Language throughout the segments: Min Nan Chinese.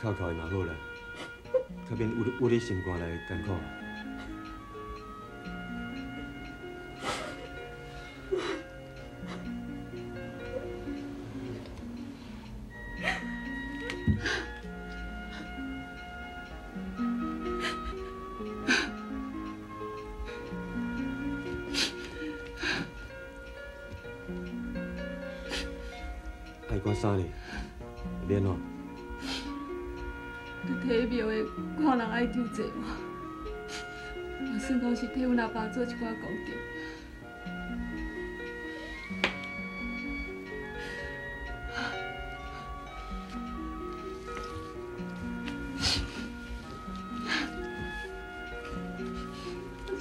哭哭的嘛好啦，較免郁郁咧心肝内艰苦。爱看啥咧？欲按怎？去提庙的，看人爱救济我，嘛算讲是替阮阿爸做一寡功德。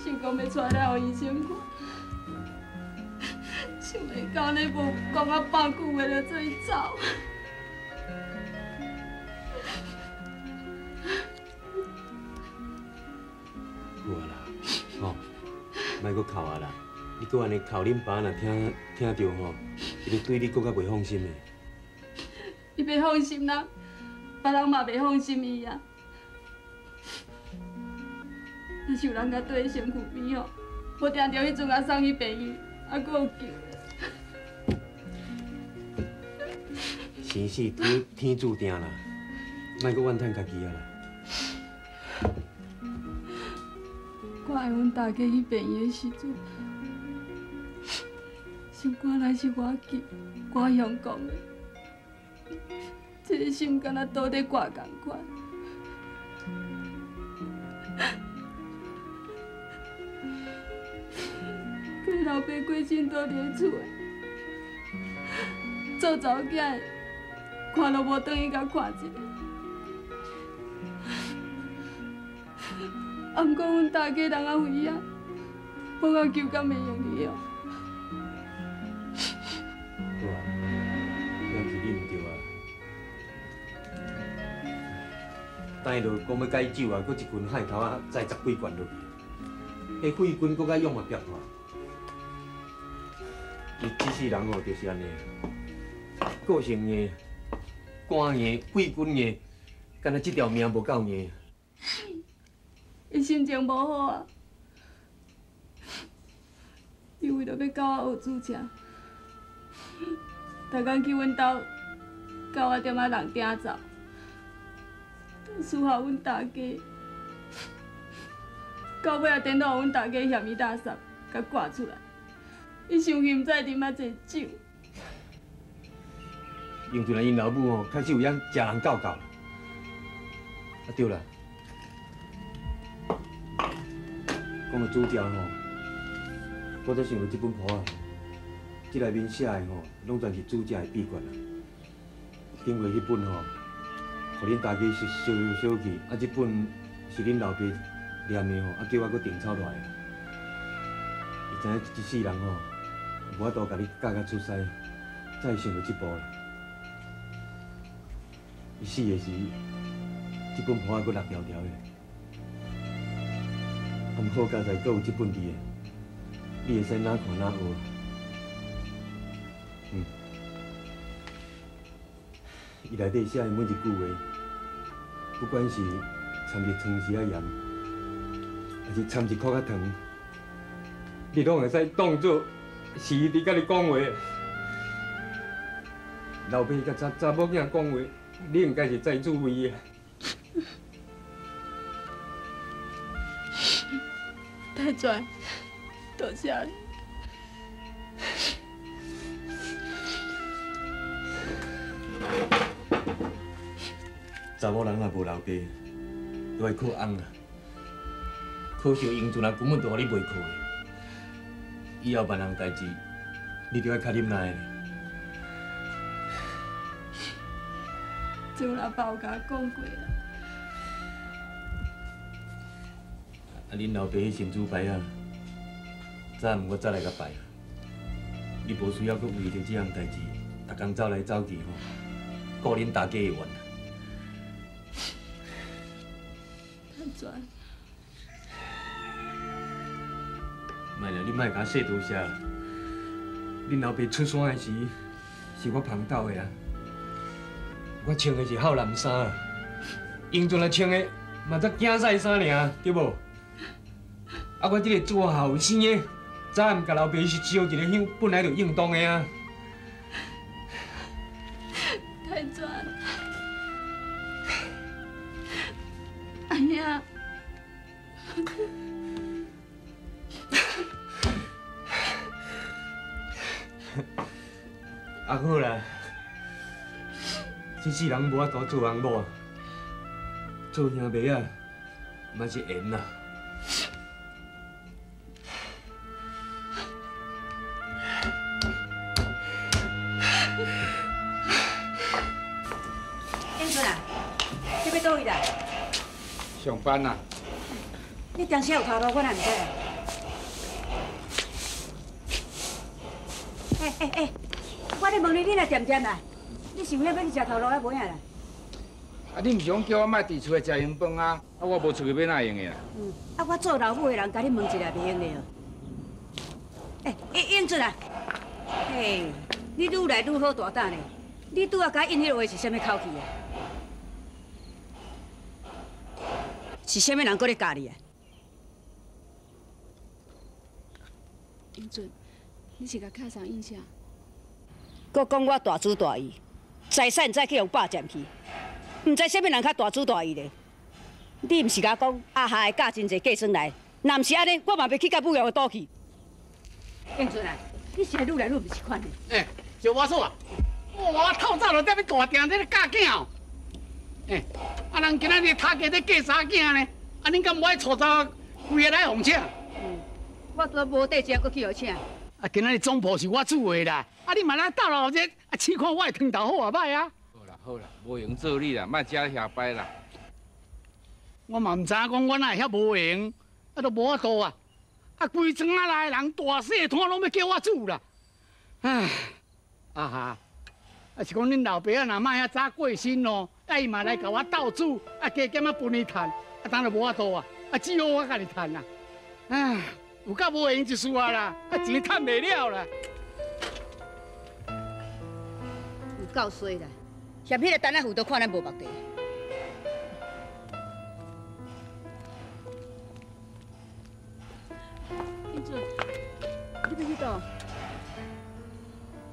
想讲欲带来予医生看，想袂到呢无讲啊半句话就做伊走。好啊啦，吼，莫阁哭啊啦！你阁按呢哭，恁爸若听听著吼，伊就对你阁较袂放心的。伊袂放心啦，别人嘛袂放心伊啊。若是有人共缀佇身躯边吼，无定著彼阵共送去病院，犹阁有救。生死天天注定啦，莫阁怨叹家己啊啦。我爱阮大家去病院的时阵，心肝内是偌急、偌雄讲的，这个心敢若倒咧挂仝款。可是老爸过身倒伫厝的，做查某囝的，看都无转去共看一下。啊，毋过阮大家人仔有影，无够求敢会用得哦。好啊，那是你毋对啊。等下就讲欲解酒啊，阁一群害头仔载十几罐落去，彼细菌阁较勇嘛变化。伊这世人吼就是按呢，个性硬，肝硬，细菌硬，敢若这条命无够硬。伊心情无好啊，伊为著欲教我学煮食，逐工去阮兜教我点仔人鼎灶，私下阮大家，到尾仔颠倒予阮大家嫌伊垃圾，共赶出来。伊生气，毋知啉啊济酒。因阵啊，𪜶老母吼开始有影食人教教啦。啊对啦，讲到煮食吼，我才想到这本簿仔，这内面写的吼，拢全是煮食的秘诀啦。顶月彼本吼，予恁大家烧烧烧去，啊，这本是恁老爸念的吼，啊，叫我阁订抄落来。伊知影这世人吼，无法度共你教甲出师，才会想到这步啦。伊死的时，这本簿仔阁落条条的。啊，毋好佳哉，阁有这本伫的，你会使哪看哪学。伊内底写的每一句话，不管是掺入葱丝仔盐，还是掺一箍仔糖，你拢会使当做是伊伫佮你讲话。老爸佮查查某囝讲话，你应该是知滋味的。太拽，多谢你。查某人若无老爸，都爱靠翁啊。可惜英阵啊，根本就予你袂靠的。以后万项代志，你著爱较忍耐。这阮阿爸有共我讲过啦。啊，恁老爸彼神主牌仔，早暗我早来共拜啊。你无需要阁为著这项代志，逐工走来走去吼，顾恁大家的愿啊。太拽。莫啦，你莫共我说多谢啦。恁老爸出山的时，是我捧斗的啊。我穿的是孝男衫啊。英俊来穿的嘛才囝婿衫尔，对无？啊，我这个做后生的，早暗共老爸是烧一个香，本来就应当的啊。太转，阿兄，啊好啦，这世人无法度做翁某，做兄妹仔嘛是缘啦。英春啊，你欲佗位来？上班啊。你当时有头路，我哪毋知啊？欸欸欸！我咧问你，你若恬恬来，你是有影欲去食头路还无影啦？啊，你毋是讲叫我莫伫厝内食闲饭啊？啊，我无出去欲哪会用的啊？嗯，啊，我做老母的人，共你问一下袂用的哦。欸，英俊啊，嘿，你愈来愈好大胆呢。你拄仔共应彼个话是啥物口气啊？是啥物人阁咧教你啊？英俊，你是共敲啥印啥？阁讲我大主大意，财产再去予霸占去，毋知啥物人较大主大意咧。你毋是共我讲阿霞会教真济继孙来，若毋是按呢，我嘛袂去佮武业赌去。英俊啊，你是愈来愈毋是款的。欸，小华嫂啊，我透早就踮咧大厅咧教囝哦。欸，啊人今仔日头家咧嫁查囝呢，啊恁敢无爱带查规个来予请？嗯，我拄无缀食，阁去予请。啊，今仔日总铺是我煮的啦，啊你嘛来斗闹热，啊试看我的汤头好啊歹啊？好啦好啦，无闲做你啦，莫食遐摆啦。我嘛毋知影讲我哪会遐无闲，啊都无法度啊！啊规庄仔内的人大细摊拢欲叫我煮啦。唉，啊哈，啊是讲恁老爸仔若莫遐早过身咯，啊伊嘛来共我斗煮，啊加减仔分伊趁，啊当就无法度啊，啊只好我家己趁啦。唉，有够无闲一事啊啦，啊钱趁袂了啦。有够衰啦，嫌彼个陈阿富都看咱无目地。英俊，你欲去佗？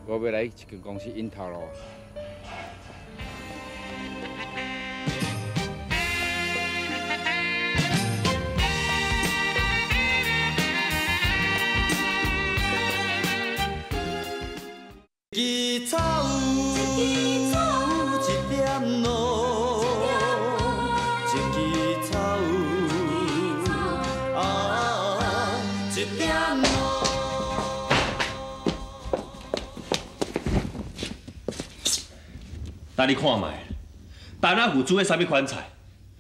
我欲来一间公司引头路。一支草，一点露，一支草，啊，一点露。等你看觅，陈阿富煮的啥物款菜？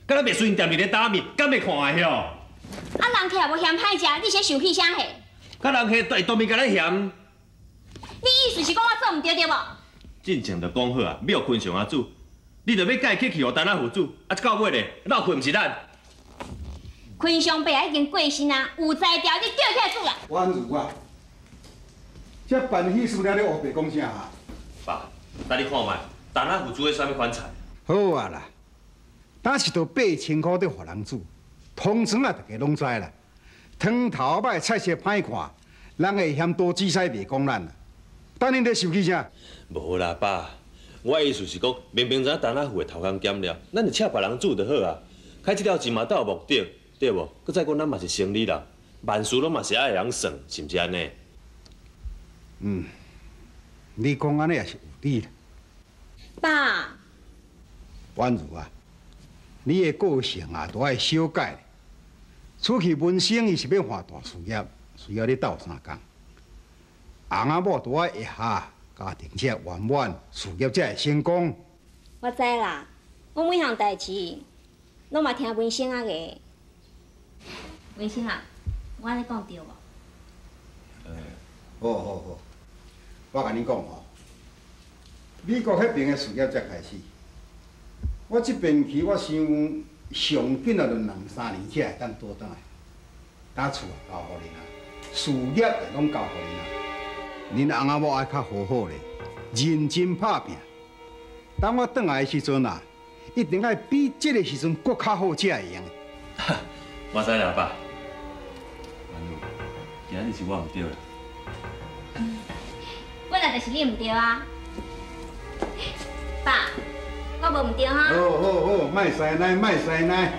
敢若袂随踮伫咧打面，敢袂看会晓？啊，人客也无嫌歹食，你是生气啥货？甲人客会当面共咱嫌？你意思是讲我做毋对对无？进前就讲好啊，庙坤上啊煮，你著欲改去去予陈阿富煮，啊，到尾咧，落困毋是咱。坤上伯已经过身啊，有才调你叫起来煮啦。婉如啊，这办喜事了，你乌白讲啥啊？爸，等你看觅，陈阿富煮的啥物款菜？好啊啦，当是著8000箍伫予人煮，通常啊，大家拢知啦。汤头歹，菜色歹看，人会嫌多煮屎袂讲咱啦。等恁咧生气啥？无啦，爸，我意思是讲，明明知影陈阿富的头空减了，咱就请别人煮就好啊。开这条钱嘛，斗有目的，对无？阁再讲，咱嘛是生理人，万事拢嘛是爱会晓算，是毋是按呢？嗯，你讲按呢也是有理啦。爸，婉如啊，你的个性啊，都爱小改。出去文生伊是欲换大事业，需要你斗相共。翁仔某都爱会合，家庭才会圆满，事业才会成功。我知啦，我每项代志拢嘛听文生仔个。文生啊，我按呢讲对无？好好好，我共你讲吼，美国彼边的事业才开始。我这边去，我想上紧啊，就两三年才会当倒转来。把厝也交予恁啊，事业也拢交予恁啊。恁翁仔某爱较好好咧，认真拍拼。当我转来的时阵啊，一定愛比這个時陣閣較好才會用。我知啦，爸。婉如，今仔日是我毋對啦。本來就是你毋對啊，爸，我無毋對哈。好好好，莫使奶，莫使奶。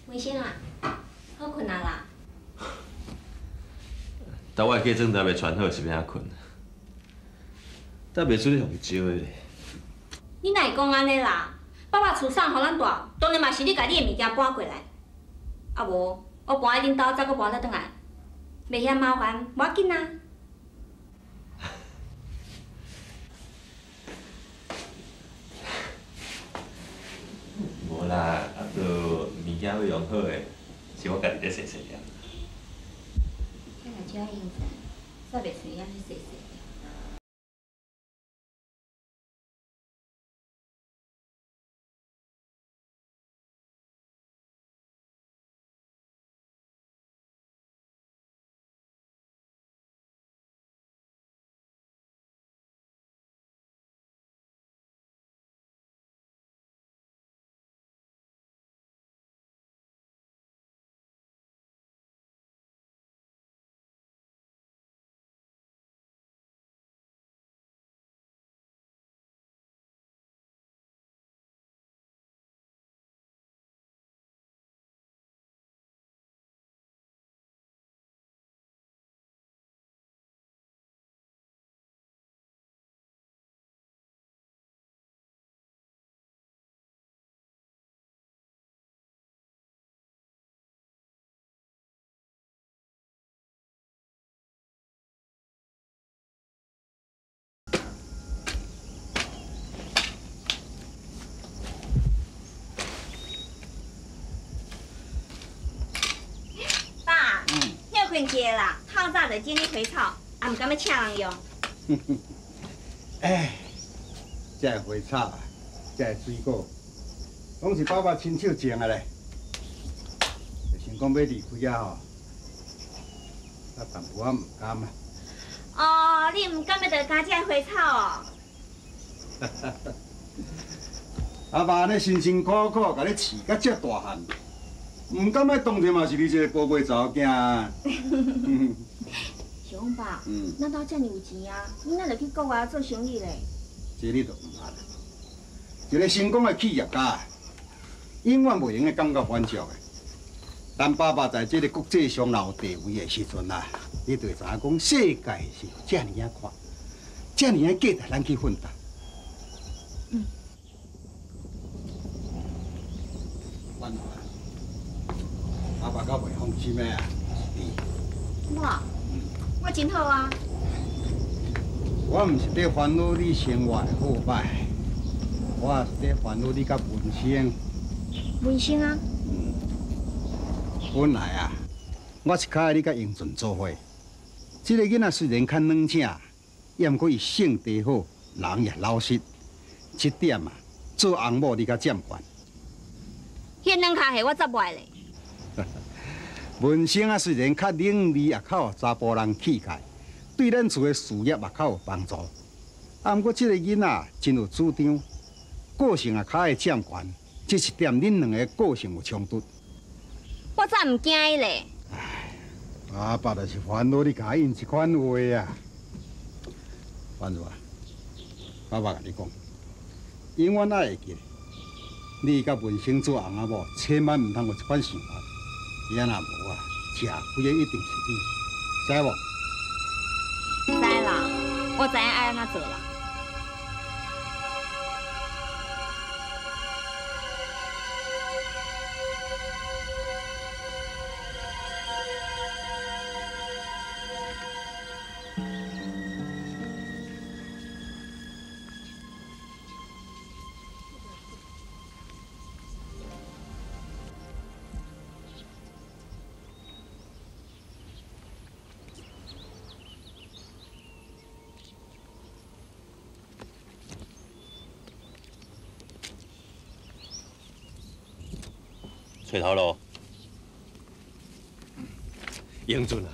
文生啊，好睏啊啦！但我的嫁妆台未穿好，是欲按怎睏？但袂输你予伊招的咧。你哪会讲按呢啦？爸爸厝送予咱住，当然嘛是你共你的物件搬过来。啊无，我搬去恁兜，再阁搬倒转来，袂嫌麻烦，无要紧啊。无啦，啊，就物件欲用好的，是我家己咧细细念。这若遮应酬，煞袂出遐尔细细。爸，歇睏一下啦，透早就整理花草，也毋甘欲请人用。哎，这个花草啊，这个水果，攏是爸爸亲手种的咧。就想讲欲离开啊吼，啊，淡薄仔毋甘啊。哦，你毋甘欲就加这个花草哦？阿爸按呢辛辛苦苦共你饲甲遮大汉，毋甘爱当然嘛是你这个宝贝查某囝啊。小凤爸，咱兜遮尔有钱啊，你哪会去国外做生意咧？这你就毋捌啦。一个成功的企业家，永远袂用得感觉满足的。当爸爸在这个国际上有地位的时阵啊，你就会知影讲世界是遮尔仔宽，遮尔仔价值咱去奋斗。婉如啊，爸爸较袂放心的啊，是你。我，我真好啊。我毋是伫烦恼你生活的好歹，我是伫烦恼你佮文生。文生啊？本来啊，我是较爱你佮英俊做伙。这个囡仔虽然较软正，也毋过伊性地好，人也老实。这点啊，做翁某你较占悬。彼软跤戏我才无爱咧。文生啊，虽然较伶俐，也较有查埔人气概，对咱厝的事业也较有帮助。啊，毋过这个囡仔真有主张，个性也较爱占悬，这一点恁两个个性有冲突。我才毋惊伊咧。阿爸就是烦恼你共伊应这款话啊。婉如啊，爸爸共你讲，永远爱会记得，你佮文生做翁仔某，千万毋通有这款想法。伊若无啊，吃亏的一定是你，知无？知啦，我知影爱按怎做啦。揣头路。英俊啊，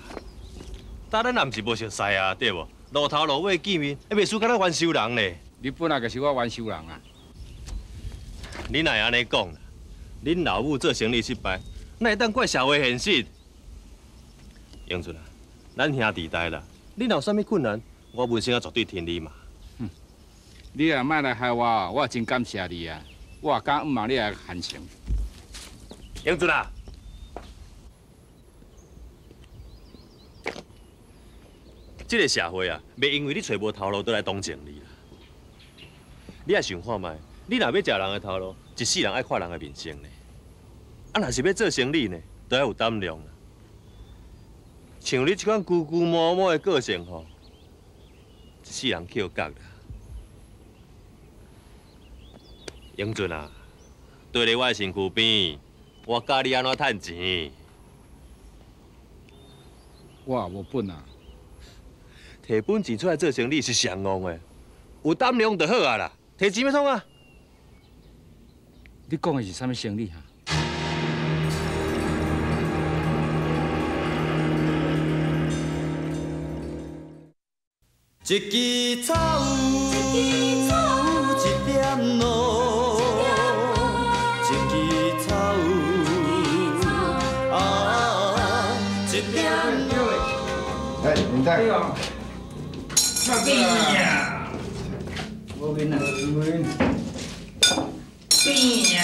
搭咱也毋是无熟似啊，对无？路头路尾见面，袂输敢若冤仇人咧。你本来就是我冤仇人啊！你哪会按呢讲啦？恁老母做生意失败，哪会当怪社会现实？英俊啊，咱兄弟代啦，你若有啥物困难，我文生啊绝对听你嘛。你若莫来害我，我真感谢你啊！我也敢毋望你来寒情。英俊啊，这个社会啊，袂因为你揣无头路，就来同情你啦。你也想看觅，你若欲食人的头路，一世人爱看人的面色呢。啊，若是欲做生意呢，都爱有胆量啦。像你这款龟龟毛毛的个性吼，一世人捡角啦。英俊啊，对咧我的身躯边，我教你按怎趁钱。我也无本啊。提本钱出来做生意是上戆的，有胆量就好啊啦。提钱欲创啊？你讲的是啥物生意哈？一支草，一点露，一支草，啊，一点露。哎，林太。无面啊，无面。变呀！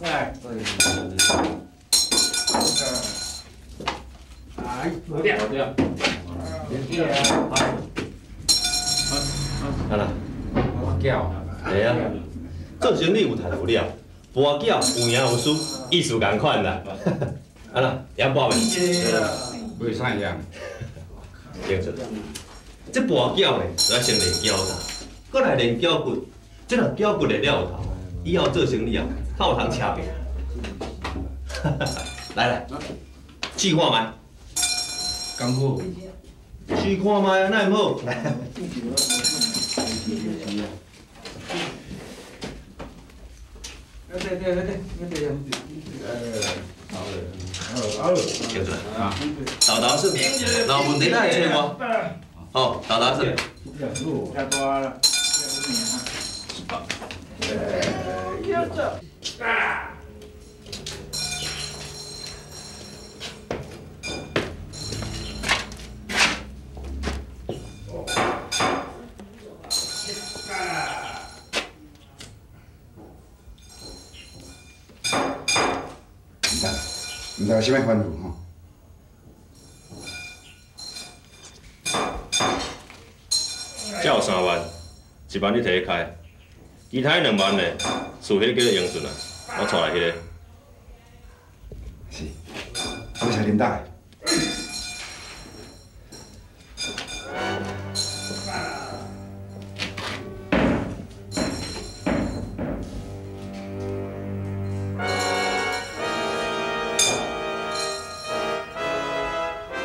来。哎，对对。啊啦，跋筊。对啊，做生意有趁有了，跋筊有赢有输，意思仝款啦。啊啦，会晓跋袂？袂使赢。英俊，这跋筊呢，就爱先练脚力，阁来练脚骨。这若脚骨练了有头，以后做生意啊，较有通车拼。来来，试看觅。敢好？试看觅啊，哪会毋好？来。对对对对对。好好。英俊，豆豆算，若有问题咱来揣我。好，豆豆算。毋知有啥物吩咐吼？这有3万，1万你提去开，其他2万呢，厝彼个叫做英顺啊，我带来彼个。是，多谢林大。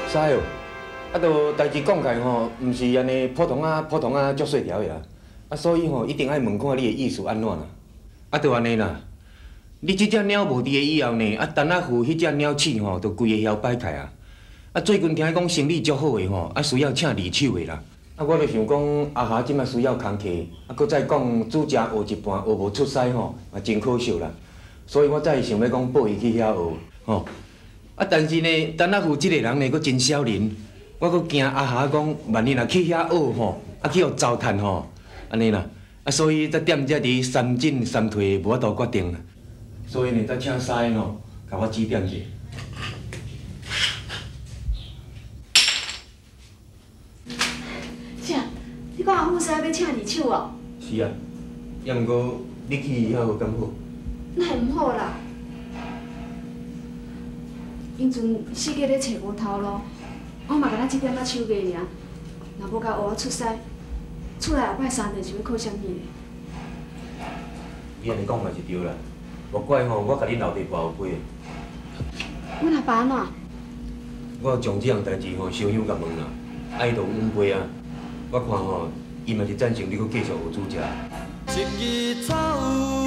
师哦，啊，都代志讲起来吼，毋是按呢普通仔普通仔足细条的啦，啊，所以吼一定爱问看你的意思按怎啦。啊，就按呢啦，你这只鸟无伫个以后呢，啊，陈阿富彼只鸟鼠吼，就规个嚣摆起啊。啊，最近听讲生意足好的吼，啊，需要请二手的啦。啊，我就想讲阿霞这摆需要工课，啊，阁再讲煮食学一半学无出师吼，嘛真可惜啦。所以我才会想欲讲报伊去遐学，吼。啊，但是呢，陈阿富这个人呢，阁真小人，我阁惊阿霞讲，万一若去遐学吼，啊去予糟蹋吼，按呢啦，啊所以才踮遮伫三进三退，无法度决定。所以呢，才请师吼，共我指点者。啥？你讲阿富师欲请二手哦？是啊，也毋过你去遐学敢好？哪会毋好啦？英阵四界咧揣无头路，我嘛敢若这点仔手艺尔，若无共学啊出师，厝内后摆三顿是欲靠啥物？你按呢讲嘛是对啦，无怪吼，我共恁老爸跋有批。阮阿爸按怎？我有将这项代志吼，小香共问啦，啊伊就稳批啊。我看吼，伊嘛是赞成你阁继续学煮食。一支草。